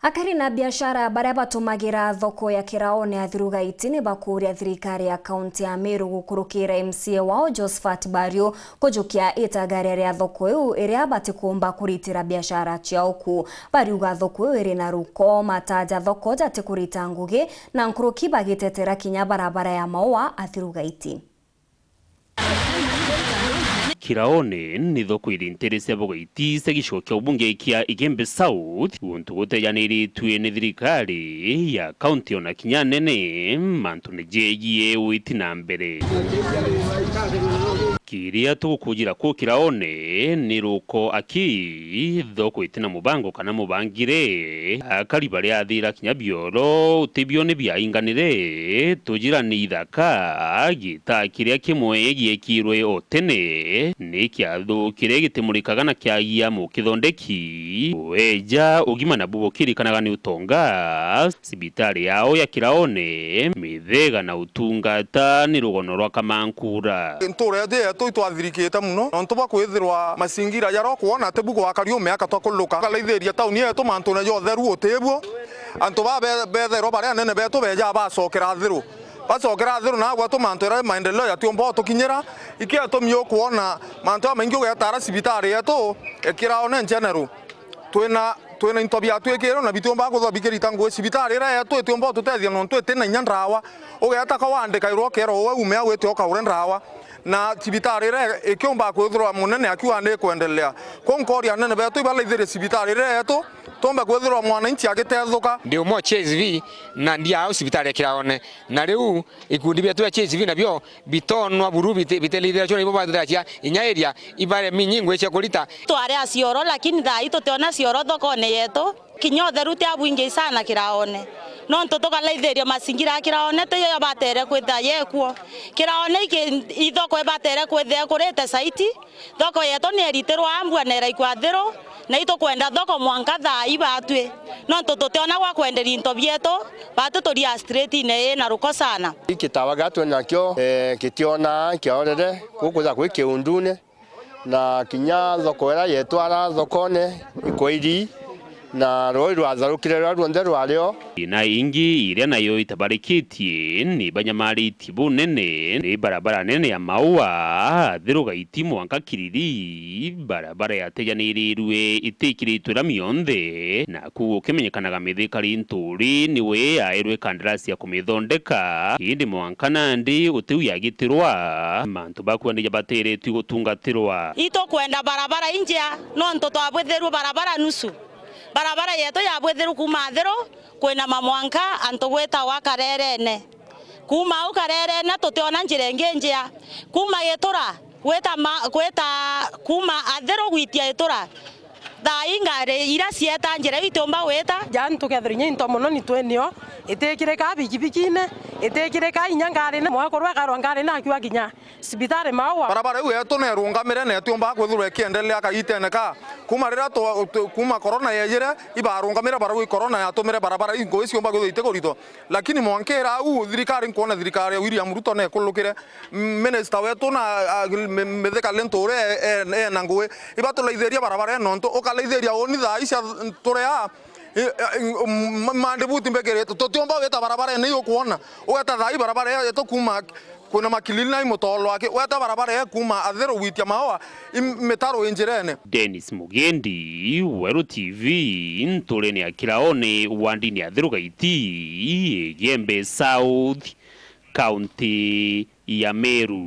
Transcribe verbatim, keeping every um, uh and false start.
Akari na biashara baria batumagira thoko ya Kiraone Athirugaiti ni bakuuria thirikari ya kaunti ya Meru gukurukira M C A wao Josephat Bario kujukia itagaria ria thoko iu iria batikumba kuritira biashara ciao ku. Bariuga thoko iu iri na ruko, mataja thoko jatikurita ngugi, na nkuruki bagitetera kinya barabara ya Maua Athirugaiti. Kiraone ni thoko iri ntere cia Bugaiti cia gicigo kia ubunge kia Igembe South, guntu gutejaniritue ni thirikari ya kaunti ona kinya nene mantune jegie witi na mbere. Kiria tugukujira ku Kiraone ni ruko aki, thoko itina mubango kana mubangire, akari baria athira kinya bioro utibio ni biainganire, tujira ni ithaka, gitaa kiria kimwe giekirwe o tene ni kiathu kiria gitimurikaga na kiagia mukithondeki. Weja ugima nabu bukirikanaga ni utonga, cibitari yao ya Kiraone, mithega na utungata ni rugono rwa Kamankura. Ntuura yetu yetu itwathirikite muno nontu bwa kwithirwa macingira jaria ukwona atibu gwakari u miaka twakururuka. Tukaraithiria tauni yetu mantune ja utheru utibuo. Antu baa be-, bethairwa baria anene betu beja bacokera thiru. Bacokera thiru na agwatu mantu jaria maendeleo jatiumba utukinyira. Ikio gitumi ukwona mantu jamaingi ugetara cibitari yetu ikira one general. Twina, twina into biatwikirwe na bitiumba kuthwa bikirita ngugi. Cibitari iria yetu itiumba ututethia nontu itina inya ndawa. Ugeta ka wandikairwa ukerwa uwe ume au wite ukagure ndawa. Na cibitari iria ikiumba kwithirwa munene akiuga ni ikwendelea. Kwou nkoria anene betu ibaraithirie cibitari iria yetu, tumbe kwithirwa mwananchi agitethuka. Ndi umwe o C S V na ndi au cibitari ya Kiraone. Na riu ikundi bietu bia C S V nabio bitonwa buru bite-, bitelithira cio na ibo bathiracia inya area ibare minyi ngugi cia kurita. Twari a cioro, lakini thaa ii tutiona cioro thokone yetu. Kinya utheru ti abwingi sana Kiraone. Nontu tukaraithiria macingira a Kiraone tiyo batere kwithira yekuo. Kiraone iki-, ithoko ibatere kwithira ikurite saiti. Thoko yetu ni iritirwa mbua na iraikwa thiru, na itukwenda thoko mwanka thaa ii batwi, nontu tutiona gwa kwenderia into bietu, batwi turi a street-ine ii na ruko sana. Ii kitawa gia twi nakio, eh, kitiona kiorere gukuja kwi kiundune, na kinya thoko iria yetwara thokone ikwairi, na rwai rwatharukire ruria ruonthe rwario. Thina ingi iria nayo itabarikitie ni banyamaritie bunene ni barabara nene ya Maua, Athirugaiti mwanka Kiriri, barabara yatejanirirue itikiritwe rami yonthe, naku gukimenyekanaga Mithika Linturi niwe yaerwe kandarasi ya kumithondeka, indi mwanka nandi utiu yagitirwa, mantu bakuandija bateretue gutungatirwa. Itukwenda barabara injea, nontu twabwithirue barabara nusu. Barabara yetu yabwithirue kuuma Athiru kwinama mwanka antu gwitawa Karerene. Kuuma au Karerene tutiona njira ingi njea. Kuuma Gitura gwita ma-, gwita kuuma Athiru gwitia Gitura, thaa ii ngari iria cieta njira iu itiumba gwita. Jani tukethirwa inya into mono ni twinio, itikirika bikibikine, itikirika inya ngarine, mwekuru ekarwa ngarine akiuga kinya cibitari Maua. Barabara iu yetu neerungamire na itiumbaga kwithirwa ikiendelea kagiitene ka. Kuuma riria tu-, tu-, kuuma corona yeejire, ibarungamire barauga i corona yatumire barabara ii ngugi ciumba kwithirwa itikuritwa. Lakini mwanka ira au, thirikari, nkwona thirikari ya William Ruto neekurukire, m-, minister wetu na, a, mi-, Mithika Linturi e, e, ena ngugi. Ibaturaithirie barabara ii nontu ukaraithiria uni thaa ii cia turi aa, i, i, m-, mandibuti mbikirite. Tutiumba gwita barabara ene iu ukwona. Ugeta thaa ii barabara yetu kuuma kwina makilili na imutolo aki, weta barabara ii kuuma Athiru gwitia Maua, i mitaro i njirene. Dennis Mugendi, Weru T V, nturene ya Kiraone, wandini ya Athiru Gaiti, Igembe South, kaunti ya Meru.